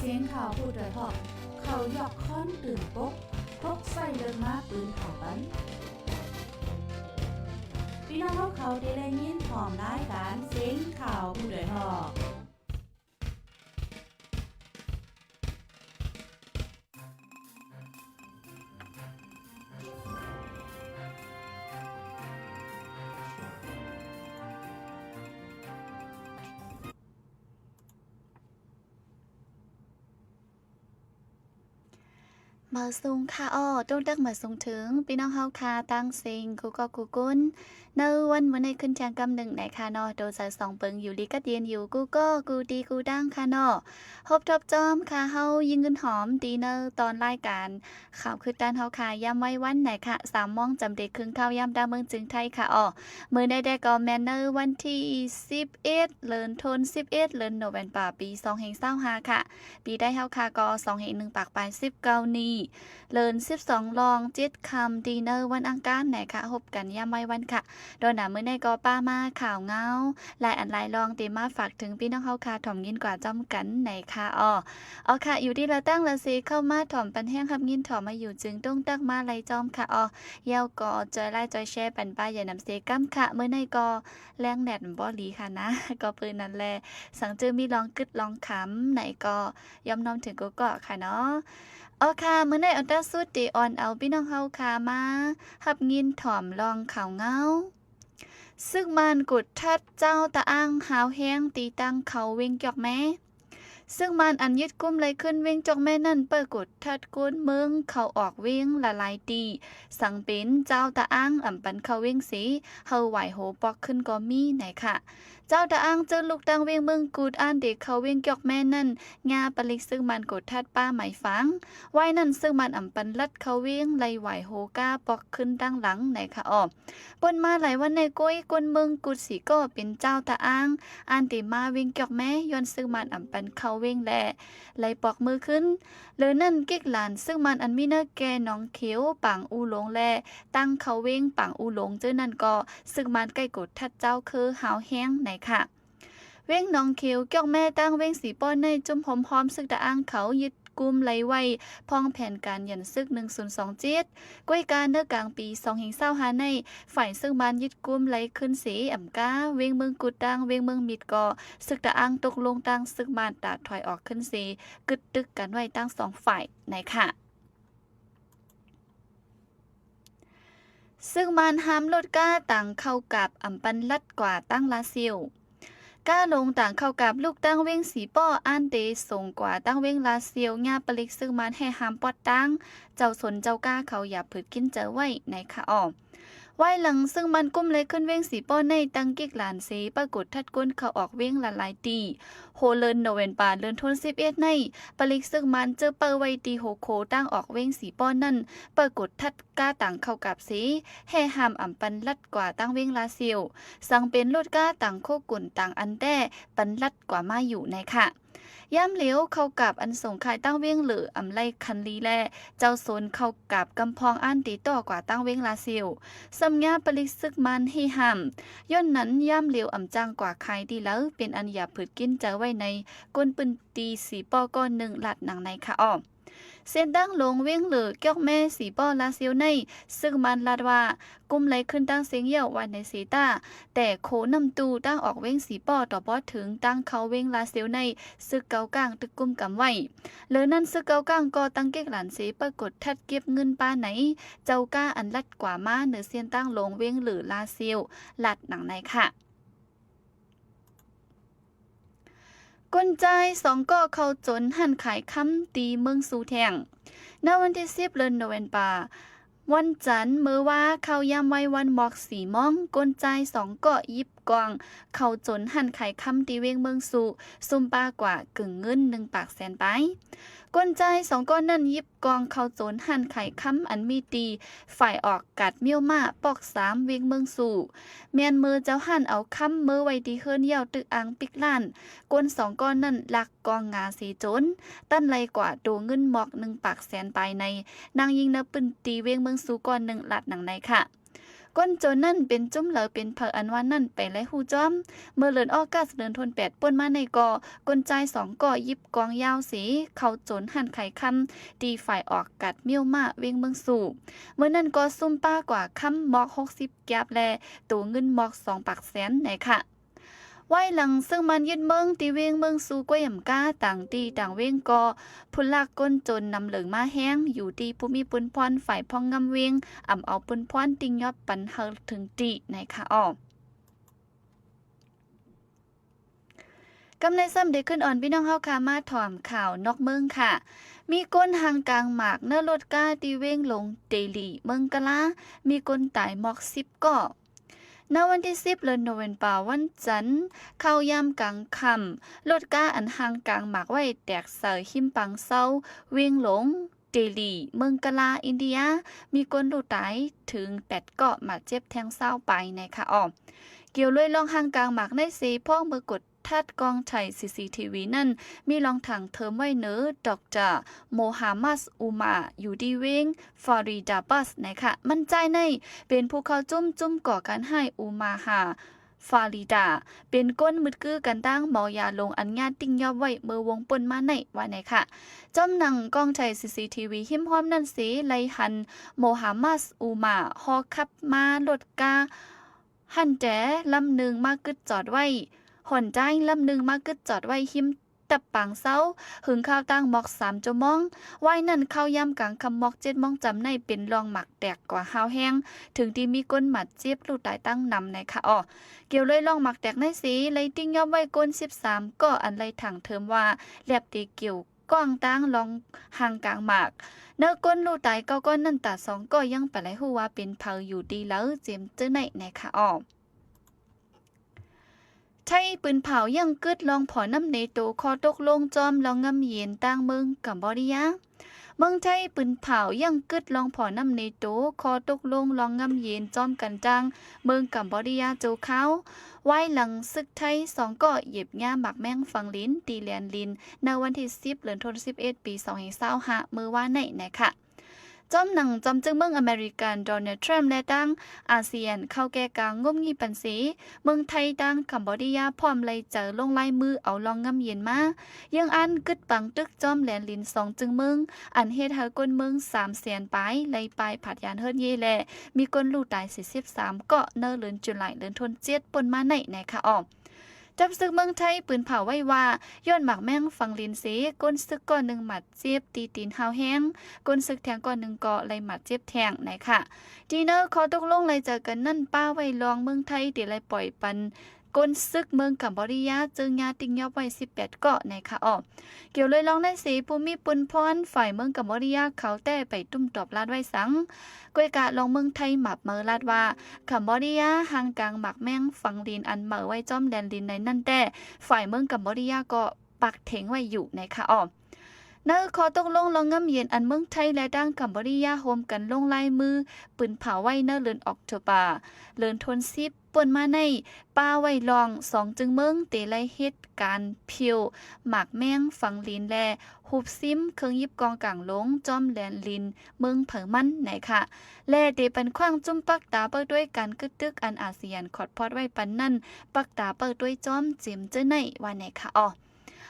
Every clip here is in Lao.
ສຽງຂ່າວຜູ້ດອຍຮອກ ເຂົາຢອກຄ້ອນຕື່ນປົກ ພົກໃສ່ເລິກມາປືນເຜົາປັນ. ພີ່ນ້ອງເຮົາເຂົາທີ່ໄດ້ຍິນພ້ອມລາຍການສຽງຂ່າວຜູ້ດອຍຮອກ. ມາສູງຄ່ະ ໂອ້ ຕົງຕັກມາສູງເຖິງພີ່ນ້ອງເຮົາຄ່ະ ຕ່າງເສັງ ກູ່ເກາະກູ່ກຸນ ໃນວັນມື້ນີ້ຂຶ້ນທຽງກຳໜຶ່ງນະຄະເນາະ ໂຕໃສສອງເປິງ ຢູ່ດີກັດເຢັນ ຢູ່ກູ່ເກາະກູ່ຕີກູ່ຕ່າງຄະເນາະ. ພົບທົບຈອມຄ່ະ ເຮົາຍິງເງິນຫອມ ທີ່ໃນຕອນລາຍການຂ່າວຄືດຕານເຮົາຄ່ະ ຍາມໄວວັນນະຄະ ສາມໂມງຈຳເດຄຶ່ງ ເຂົ້າຍາມຕາເມືອງເຈີງໄທຄ່ະ ອໍ. ມື້ໃດແດ່ກໍແມ່ນໃນວັນທີສິບເອັດ ເດືອນທົນ ສິບເອັດ ເດືອນໂນເວັມເປີ ປີສອງພັນຊາວຫ້າຄ່ະ. ປີໄທເຮົາຄ່ະກໍສອງພັນໜຶ່ງປາກປາຍສິບເກົ້ານີ້ ເດືອນສິບສອງລອງເຈັດຄ່ຳ ທີ່ໃນວັນອັງຄານນະຄະ ພົບກັນຍາມໄວວັນຄ່ະ. ໂດຍນະ ມື້ນີ້ກໍປະມາຂ່າວເງົາ ຫຼາຍອັນຫຼາຍລອງ ທີ່ມາຝາກເຖິງພີ່ນ້ອງເຮົາຄ່ະ ຖອມຍິນກວ່າຈອມກັນນະຄະ ອໍ. ເອົາຄ່ະ ຢູ່ທີ່ລະຕ່າງລະເສ ເຂົ້າມາຖອມປັນແຮງຮັບຍິນ ຖອມມາຢູ່ຈຶ່ງ ຕົງຕັກມາໄລ່ຈອມຄ່ະ ອໍ. ແລ້ວກໍຈອຍໄລຈອຍແຊປັນປາຢ່ານຳເສກຳຄ່ະ. ມື້ນີ້ກໍແລງແດດບໍ່ດີຄ່ະນະ ກໍເປີນນັ້ນແຫຼະ ສັງຈື່ມີລອງກຶດລອງຄຳໃນກໍຍອມນ້ອມເຖິງກູ່ເກາະຄ່ະເນາະ. ເອົາຄ່ະ ມື້ນີ້ອັນຕາສຸດ ທີ່ອອນເອົາພີ່ນ້ອງເຮົາຄ່ະ ມາຮັບຍິນຖອມລອງຂ່າວເງົາ ຊຶກມານກົດທັດເຈົ້າຕາອ່າງຫ້າວແຮງ ຕີຕັ້ງເຂົ້າເວັງຈອກແມ. ຊຶກມານອັນຍຶດກຸມໄລ່ຂຶ້ນເວັງຈອກແມນັ້ນ ເປີດກົດທັດຄົນເມືອງເຂົ້າອອກເວັງຫຼາຍໆ ທີ່ ສັງເປັນເຈົ້າຕາອ່າງອຳປັນເຂົ້າເວັງເສ ເຮົາຫວາຍໂຫປອກຂຶ້ນກໍມີນະຄະ. ເຈົ້າຕາອ່າງເຈີລູກຕັ້ງເວັງເມືອງກຸດ ອັນເດເຂົ້າເວັງຈອກແມນັ້ນ ຍາປະລິກຊຶກມານກົດທັດປ້າໝາຍຝັງ. ວາຍນັ້ນ ຊຶກມານອຳປັນລັດເຂົ້າເວັງ ໄລ່ຫວາຍໂຫກ້າປອກຂຶ້ນທາງຫຼັງນະຄະ ອໍ. ປົນມາຫຼາຍວັນໃນກ້ວຍ ຄົນເມືອງກຸດສີ່ກໍເປັນເຈົ້າຕາອ່າງ ອັນເດມາເວັງຈອກແມ ຍ້ອນຊຶກມານອຳປັນເຂົ້າເວັງ ແລະ ໄລ່ປອກມືຂຶ້ນ. ເລີນັ້ນ ກິກຫຼານຊຶກມານອັນມີເນີແກ່ໜອງຂຽວ ປາງອູ່ຫຼົງ ແລະ ຕັ້ງເຂົ້າເວັງປາງອູ່ຫຼົງ ເຈີນັ້ນກໍ ຊຶກມານໃກ້ກົດທັດເຈົ້າຄືຫ້າວແຮງນະຄະ. ເວັງໜອງຂຽວຈອກແມ ຕາງເວັງສີປ້ອນໃນ ຈຸ້ມໂຮມພ້ອມຊຶກຕາອ່າງເຂົາຍຶດ ກຸມໄລ່ໄວ້ ພ້ອມແຜນການຢັນຊຶກໜຶ່ງສູນສອງເຈັດ. ກ້ວຍກາເນີກາງປີສອງພັນຊາວຫ້າໃນ ຝ່າຍຊຶກມານຍຶດກຸມໄລ່ຂຶ້ນເສ ອຳກາເວັງເມືອງກຸດ ຕາງເວັງເມືອງມິດ ກໍຊຶກຕາອ່າງຕົກລົງ ຕາງຊຶກມານຕາດຖອຍອອກຂຶ້ນເສ ກຶດຕຶກກັນໄວ້ທັງສອງຝ່າຍນະຄະ. ຊຶກມານຫ້າມລົດກ້າຕາງເຂົ້າກາບ ອຳປັນລັດກວ່າຕາງລາຊຽວ. ກ້າຫຼົງຕາງເຂົ້າກາບ ລູກຕາງເວັງສີປ້ອ ອັນເດສົ່ງກວ່າຕາງເວັງລາຊຽວ ຍາປະລິກຊຶກມານແຫ່ຫ້າມປອດຕາງ ເຈົ້າຊົນເຈົ້າກ້າເຂົາຢ່າຜືດກິນເຈີໄວ້ນະຄະ ອໍ. ວາຍຫຼັງຊຶກມານກຸມໄລ່ຂຶ້ນເວັງສີປ້ອໃນ ຕັ້ງກິກຫຼານເສ ປາກົດທັດຄົນເຂົ້າອອກເວັງຫຼາຍໆ ທີ່ ໂຮເລີນໂນເວັມປາ ເດືອນທົນສິບເອັດໃນ ປະລິກຊຶກມານເຈີເປີໄວ້ທີ່ໂຮໂຄ ຕາງອອກເວັງສີປ້ອນັ້ນ ປາກົດທັດ ກ້າຕາງເຂົ້າກາບເສ ແຫ່ຫ້າມອຳປັນລັດກວ່າຕາງເວັງລາຊຽວ ສັງເປັນລົດກ້າຕາງໂຄກຸນຕາງອັນແຕ້ ປັນລັດກວ່າມາຢູ່ນະຄະ. ຍາມຫຼຽວເຂົ້າກາບອັນສົ່ງຂາຍຕາງເວັງເຫຼືອ ອຳໄລຄັນລີ ແລະ ເຈົ້າຊົນເຂົ້າກາບກຳພອງ ອັນຕິດຕໍ່ກວ່າຕາງເວັງລາຊຽວ ສຳຍາປະລິກຊຶກມານແຫ່ຫ້າມ. ຍ້ອນນັ້ນ ຍາມຫຼຽວອຳຈ້າງກວ່າຂາຍທີ່ເລີ ເປັນອັນຢ່າຜືດກິນເຈີໄວ້ໃນ ຄົນພື້ນທີ່ສີປ້ອກ້ອນໜຶ່ງ ລາດໜັງໃນຄະ ອໍ. ເສັ້ນທາງຫຼົງເວັງເຫຼືອ ຈອກແມ ສີປ້ອ ລາຊຽວໃນ ຊຶກມານລາດວ່າ ກຸມໄລ່ຂຶ້ນຕາງຊຽງຢຽວ ວັດໃນເຊຕາ ແຕ່ໂຄນ້ຳຕູ ຕາງອອກເວັງສີປ້ອ ຕໍ່ບໍ່ເຖິງ ຕາງເຂົ້າເວັງລາຊຽວໃນ ຊຶກເກົາກາງຕຶກກຸມກຳໄວ້. ເລີນັ້ນ ຊຶກເກົາກາງກໍຕັ້ງເກັກຫຼານເສ ປາກົດທັດເກັບເງິນປາໃນ ເຈົ້າກ້າອັນລັດກວ່າມາ ເນີເສັ້ນທາງຫຼົງເວັງເຫຼືອ ລາຊຽວ ລາດໜັງໃນຄະ. ຄົນຈາຍສອງເກາະເຂົ້າໂຈນຮ້ານຂາຍຄຳທີ່ເມືອງຊູແທງ. ໃນວັນທີສິບ ເດືອນໂນເວັມປາ ວັນຈັນ ເມື່ອວ່າເຂົ້າຍາມໄວວັນໝອກສີ່ໂມງ ຄົນຈາຍສອງເກາະຢິບກອງເຂົ້າໂຈນຮ້ານຂາຍຄຳທີ່ເວັງເມືອງຊູ ສຸມປາກວ່າເກີງເງິນໜຶ່ງປາກແສນປາຍ. ຄົນຈາຍສອງເກາະນັ້ນຢິບ ກອງເຂົ້າໂຈນຮ້ານຂາຍຄຳອັນມີທີ່ ຝ້າຍອອກກາດມ້ຽວມ້າ ປອກສາມ ເວັງເມືອງຊູ ແມ່ນເມີເຈົ້າຮ້ານເອົາຄຳເມີໄວ້ທີ່ເຮືອນ ແລ້ວຕຶກອ່າງປິກຮ້ານ. ຄົນສອງເກາະນັ້ນລັກກອງງາເສໂຈນ ຕັນໄລ່ກວ່າໂຕເງິນໝອກໜຶ່ງປາກແສນປາຍໃນ ນາງຍິງໃນພື້ນທີ່ເວັງເມືອງຊູກ່ອນໜຶ່ງ ລາດໜັງໃນຄະ. ຄົນໂຈນນັ້ນເປັນຈຸ້ມໃດເປັນໃຜອັນວ່ານັ້ນໄປໄດ້ຮູ້ຈ້ອມ. ເມື່ອເດືອນອອກກັສເດືອນທວນແປດປົນມາໃນກໍ ຄົນຊາຍສອງກໍຫຍິບກອງຍາວເສ ເຂົ້າໂຈນຮ້ານຂາຍຄຳ ທີ່ຝ້າຍອອກກາດມ້ຽວມ້າ ເວງເມືອງຊູ. ເມື່ອນັ້ນກໍສຸມປາກວ່າຄຳໝອກຫົກສິບກຽບ ແລະ ໂຕເງິນໝອກສອງປາກແສນໃນຄະ. ວາຍຫຼັງເຊິ່ງມັນຍຶດເມືອງທີ່ເວງເມືອງຊູ ກ້ວຍອຳກາ ຕ່າງທີ່ຕ່າງເວງກໍ ຜູ້ລັກຄົນໂຈນນຳເລີງມາແຮງ ຢູ່ທີ່ຜູ້ມີປຸນພອນ ຝ່າຍພອງງາມເວງ ອຳເອົາປຸນພອນຕິງຍອບປັນເຮົາເຖິງທີ່ໃນຄະອອ. ກຳໃນຊ້ຳໄດ້ຂຶ້ນອອນ ພີ່ນ້ອງເຮົາຄະ ມາຖອມຂ່າວນອກເມືອງຄະ. ມີຄົນຮັງກາງໝາກໃນລົດກາທີ່ເວງຫຼວງເດລີ ເມືອງກະລາ ມີຄົນຕາຍໝອກສິບກໍ. ໃນວັນທີສິບ ເດືອນໂນເວັມເປີ ວັນຈັນ ເຂົ້າຍາມກາງຄ່ຳ ລົດກາອັນຮັງກາງໝາກໄວ້ແຕກໃສ່ຮິມປາງເຊົາ ເວງຫຼວງເດລີ ເມືອງກະລາ ອິນເດຍ ມີຄົນຮູ້ຕາຍເຖິງແປດກໍ ບາດເຈັບແທງຊາວປາຍໃນຄະອອ. ກ່ຽວລວຍລອງຮັງກາງໝາກໃນເສ ພອກເມື່ອກົດ ທັດກ້ອງຖ່າຍ ຊີຊີທີວີ ນັ້ນ ມີລອງຖັງເທີມໄວ້ເນີ ດອກເຕີ ໂມຮາມັດ ອູມາ ຢູ່ທີ່ເວງ ຟາຣີດາບັດ ໃນຄະ. ມັນຈ່າຍໃນ ເປັນຜູ້ເຂົ້າຈຸ້ມ ຈຸ້ມກໍ່ການຮ້າຍ ອູມາຮາ ຟາຣີດາ ເປັນຄົນມຶດກືກັນດ້າງເມົາຢາລົງ ອັນຍາດຕິງຍອບໄວ້ເມື່ອວົງປົນມາໃນ ວ່າໃນຄະ. ຈ້ອມໜັງກ້ອງຖ່າຍ ຊີຊີທີວີ ຮິມຮ່ອມນັ້ນເສ ໄລ່ຫັນ ໂມຮາມັດ ອູມາ ຮອກຂັບມາລົດກາ ຫັ້ນແຈລຳໜຶ່ງມາກຶດຈອດໄວ້ ຫົນຈາຍລຳໜຶ່ງມາກຶດຈອດໄວ້ຮິມຕັບປາງເຊົາ ເຫິງຄາວຕ່າງໝອກສາມຊົ່ວໂມງ. ວາຍນັ້ນເຂົ້າຍາມກາງຄ່ຳໝອກເຈັດໂມງຈຳໃນ ເປັນລອງໝາກແຕກກວ່າຮ້າວແຮງ ເຖິງທີ່ມີຄົນບາດເຈັບ ຮູ້ຕາຍຕັ້ງນຳໃນຄະອອ. ກ່ຽວລວຍລອງໝາກແຕກໃນເສ ໄລ່ຕິງຍອບໄວ້ຄົນສິບສາມກໍ ອັນໄລ່ຖັງເທີມວ່າ ແລບເຕກ່ຽວ ກ້ອງຕາງລອງຮ່າງກາງໝາກ. ໃນຄົນຮູ້ຕາຍເກົ້າກ້ອນນັ້ນ ຕາສອງກໍຍັງປະໄລຮູ້ວ່າເປັນໃຜ ຢູ່ທີ່ໃດ ເຈັມເຈີໃນ ໃນຄະອອ. ໄທປືນເຜົາຢັ້ງກຶດລອງພໍ້ນຳເນໂຕ ຂໍ້ຕົກລົງຈອມລອງງາມເຢັນຕ່າງເມືອງກຳບໍເດຍ. ເມືອງໄທປືນເຜົາຢັ້ງກຶດລອງພໍ້ນຳເນໂຕ ຂໍ້ຕົກລົງລອງງາມເຢັນຈອມກັນຕ່າງເມືອງກຳບໍເດຍຊົ່ວຄາວ ວາຍຫຼັງຊຶກໄທສອງກໍເຫຢີບຫຍ້າໝາກແມງຝັງລິນ ທີ່ແລນລິນ ໃນວັນທີສິບ ເດືອນທວນສິບເອັດ ປີສອງພັນຊາວຫ້າ ເມື່ອວານໃນ ໃນຄະ. ຈອມໜັງ ຈອມຈຶງເມືອງອາເມລິກັນ ໂດນັລ ທຣຳ ແລະ ຕ່າງອາຊຽນ ເຂົ້າແກ່ກາງງົບງີ້ປັນເສ ເມືອງໄທຕ່າງກຳບໍເດຍ ພ້ອມໄລ່ໃຈລົງລາຍມືເອົາລອງງາມເຢັນມາ ເຍືອງອັນກຶດປັງຕຶກຈອມແລນລິນສອງຈຶງເມືອງ ອັນເຮັດໃຫ້ຄົນເມືອງສາມແສນປາຍ ໄລ່ປາຍຜາດຍານເຮີດເຢ ແລະ ມີຄົນຮູ້ຕາຍສີ່ສິບສາມເກາະ ໃນເດືອນຈຸລາຍ ເດືອນທວນເຈັດ ປົນມາໃນ ໃນຄະອອ. ຈັບສຶກເມືອງໄທປືນເຜົາໄວ້ວ່າ ຍ້ອນໝາກແມງຝັງລິນເສ ຄົນຊຶກເກາະໜຶ່ງບາດເຈັບທີ່ຕີນຮ້າວແຮງ, ຄົນຊຶກແທງເກາະໜຶ່ງເກາະໄດ້ບາດເຈັບແທງ ໃນຄະ. ທີ່ໃນຂໍ້ຕົກລົງໄລ່ໃຈກັນນັ້ນ ປະໄວ້ລອງເມືອງໄທທີ່ໄດ້ປ່ອຍປັນຄົນຊຶກເມືອງກຳບໍເດຍ ເຈີຍາຕິງຍອບໄວ້ສິບແປດເກາະ ໃນຄະອອ. ກ່ຽວລວຍລອງໃນເສ ຜູ້ມີປຸນພອນຝ່າຍເມືອງກຳບໍເດຍ ເຂົາແຕ່ໄປຕຸ້ມຕອບລາດໄວ້ສັງ ກ້ວຍກະລອງເມືອງໄທໝາບເມີລາດວ່າ ກຳບໍເດຍຮ່າງກາງໝາກແມງຝັງລິນອັນເໝີໄວ້ຈອມແລນລິນໃນນັ້ນແຕ່ ຝ່າຍເມືອງກຳບໍເດຍກໍປັກເທັງໄວ້ຢູ່ ໃນຄະອອ. ໃນຂໍ້ຕົກລົງລອງງາມເຢັນອັນເມືອງໄທ ແລະ ທາງກຳບໍເດຍ ຮ່ວມກັນລົງລາຍມື ປືນເຜົາໄວ້ໃນເດືອນອອກໂທບາ ເດືອນທວນສິບ ປົນມາໃນ ປະໄວ້ລອງສອງຈຶງເມືອງ ເຕໄດ້ເຮັດການພິວໝາກແມງຝັງລິນ ແລະ ຮູບຊິມເຄື່ອງຢິບກອງກາງລົງ ຈອມແລນລິນເມືອງເຜີມັນ ໃນຄະ ແລະ ເຕປັນຂວ້າງຈຸ້ມປັກຕາເປົ້າຕວຍການກຶດຕຶກ ອັນອາຊຽນຂອດພອດໄວ້ປັນນັ້ນ ປັກຕາເປົ້າຕວຍຈອມ ເຈັມເຈີໃນ ວ່າໃນຄະອອ.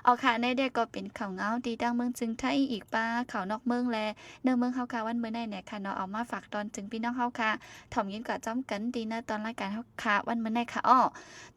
ເອົາຄະ ໃນແດ່ກໍເປັນຂ່າວງາວທີ່ຕ່າງເມືອງເຊິ່ງໄທ ອີກປະຂ່າວນອກເມືອງ ແລະ ໃນເມືອງເຮົາຄະ ວັນມື້ໃນ ໃນຄະເນາະ ເອົາມາຝາກຕອນເຖິງພີ່ນ້ອງເຮົາຄະ ຖ່ອມຍິນກະຈ້ອມກັນ ທີ່ໃນຕອນລາຍການເຮົາຄະ ວັນມື້ໃນຄະອອ.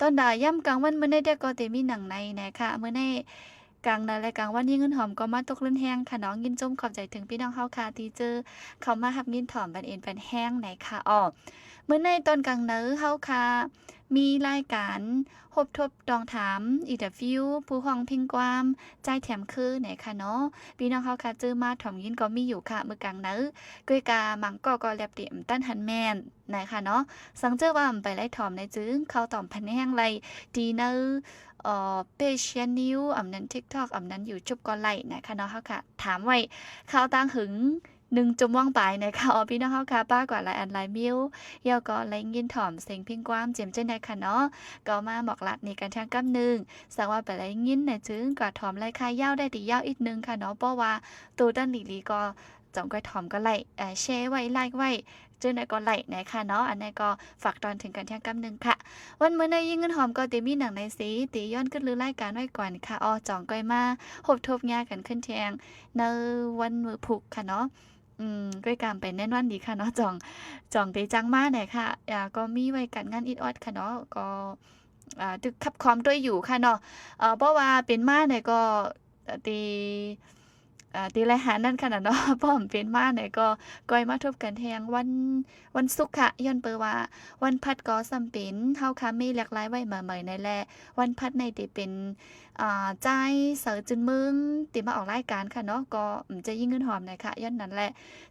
ຕອນດາຍາມກາງວັນມື້ໃນແດ່ກໍເຕມີໜັງໃນ ໃນຄະ ມື້ໃນກາງໃນ ແລະ ກາງວັນຍິງເງິນຫອມກໍມາຕົກເລື່ນແຮງຄະເນາະ. ຍິນຊົມຂອບໃຈເຖິງພີ່ນ້ອງເຮົາຄະ ທີ່ເຈີເຂົ້າມາຮັບຍິນຖ່ອມປັນເອັນປັນແຮງ ໃນຄະອອ. ມື້ໃນຕອນກາງໃນເຮົາຄະ ມີລາຍການ ພົບທົບຕອງຖາມ ອິນເຕີວິວ ຜູ້ຮ້ອງເພງຄວາມ ຈ່າຍແຖມຄື ໃນຄະເນາະ. ພີ່ນ້ອງເຮົາຄະ ເຈີມາຖ່ອມຍິນກໍມີຢູ່ຄະ ມື້ກາງໃນ ກ້ວຍກະມັງກໍກໍແລັບຕິອຳຕັນຫັນແມ່ນ ໃນຄະເນາະ. ສັງເຈີວ່າອຳໄປໄລ່ຖອມໃນຈຶ່ງ ເຂົ້າຕອມພັນແຮງໄລ່ ທີ່ໃນ ເອີ ເພຈແຊນແນວ ອຳນັ້ນ TikTok ອຳນັ້ນ YouTube ກໍໄລ່ ໃນຄະເນາະ. ເຮົາຄະຖາມໄວ້ ເຂົ້າຕັ້ງຫຶງ ໜຶ່ງຊົ່ວໂມງປາຍ ໃນຄະອອ. ພີ່ນ້ອງເຮົາຄະ ປາກວ່າຫຼາຍອັນຫຼາຍມິວ ແລ້ວກໍໄດ້ຍິນຖອມເສັງເພງຄວາມ ເຈັມເຈີໃນຄະເນາະ ກໍມາບອກລາດໃນກັນທາງກຳໜຶ່ງ ສັງວ່າໄປໄດ້ຍິນໃນຈຶ່ງ ກໍຖອມໄລ່ຄາຍາວໄດ້ຕິຍາວອີກໜຶ່ງຄະເນາະ ເພາະວ່າໂຕຕັນຫຼີໆ ກໍຈອງກ້ອຍຖອມກໍໄລ່ ເອີ ແຊໄວ້ ໄລຄ໌ໄວ້ ຈັ່ງໃດກໍໄດ້ນະຄະເນາະ. ອັນໃດກໍຝາກຕອນເຖິງກັນທຽງກຳໜຶ່ງຄະ. ວັນມື້ໃນຍິງເງິນຫອມກໍເຕມີໜັງໃນເສ ເຕຍ້ອນຂຶ້ນລືລາຍການໄວ້ກ່ອນຄະ. ອໍ ຈອງກ່ອຍມາພົບທົບຍາກັນຂຶ້ນແທງໃນວັນມື້ພຸກຄະເນາະ. ອືມ ກ້ອຍກາມໄປແນ່ນອນດີຄະເນາະ. ຈອງ ຈອງເຕຈັ່ງມາແນ່ຄະ. ອາ ກໍມີໄວ້ກັນງານອິດອອດຄະເນາະ. ກໍ ອາ ຖືກຂັບຄອມດ້ວຍຢູ່ຄະເນາະ. ເອີ ເພາະວ່າເປັນມາແນ່ກໍ ເອີ ເຕ ອາ ເຕໄລ່ຫານັ້ນຂະໜາດເນາະ. ພ້ອມເປັນມາແນ່ກໍ ກໍມາທົບກັນແທງວັນ ວັນສຸກຄະ. ຍ້ອນເປີວ່າວັນພັດກໍສ່ຳເປັນ ເຮົາຄາເມແລກລາຍໄວ້ມາໃໝ່ໃນແລະ ວັນພັດໃນເຕເປັນ ອາ ຈ່າຍເສີຈືນເມືອງ ເຕມາອອກລາຍການຂະເນາະ. ກໍ ອືມ ຈະຍິງເງິນຫອມນະຄະ. ຍ້ອນນັ້ນແຫຼະ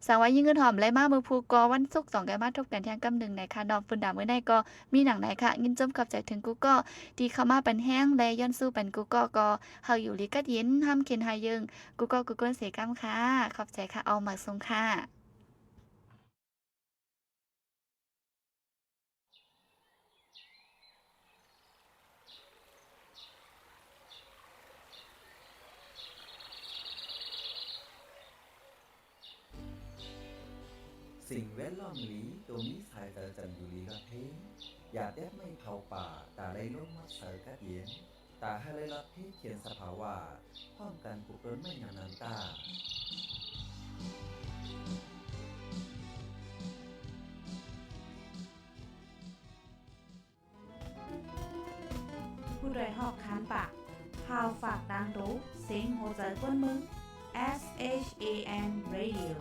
ສັງວ່າຍິງເງິນຫອມໄລ່ມາມື້ພຸກ ກໍວັນສຸກ ສອງ ກໍມາທົບກັນແທງກຳໜຶ່ງນະຄະເນາະ. ບຸນດາມື້ໃນກໍມີໜັງໃນຄະ. ຍິນຊົມຂອບໃຈເຖິງກູ່ກໍ ທີ່ເຂົ້າມາປັນແຮງ ແລະ ຍ້ອນສູ້ປັນກູ່ກໍ ກໍ ເຮົາຢູ່ດີກັດເຢັນ ຮ່ຳເຄັນຫາຍເຢິງ ກູ່ກໍ ກູ່ກົນເສກຳຄະ. ຂອບໃຈຄະ. ເອົາ ໝາກສຸງຄະ. ສິ່ງແວດລ້ອມດີ ໂຕມີສາຍໃຈຈັນຢູ່ລີລະເພ ຢາແຕກໄມ້ເຜົາປ່າ ຕາໄຫຼລົມມັດໃສກັດເຢັນ ຕາໃຫ້ໄຫຼລັດເພຂຽນສະພາວະ ພ້ອມກັນປູກຕົ້ນໄມ້ຍາມນ້ຳຕາ. ຜູ້ດອຍຮອກຄານປາກ ຂ່າວຝາກຕ່າງໂຕ ເສັງຫົວໃຈຄົນເມືອງ S H A N Radio.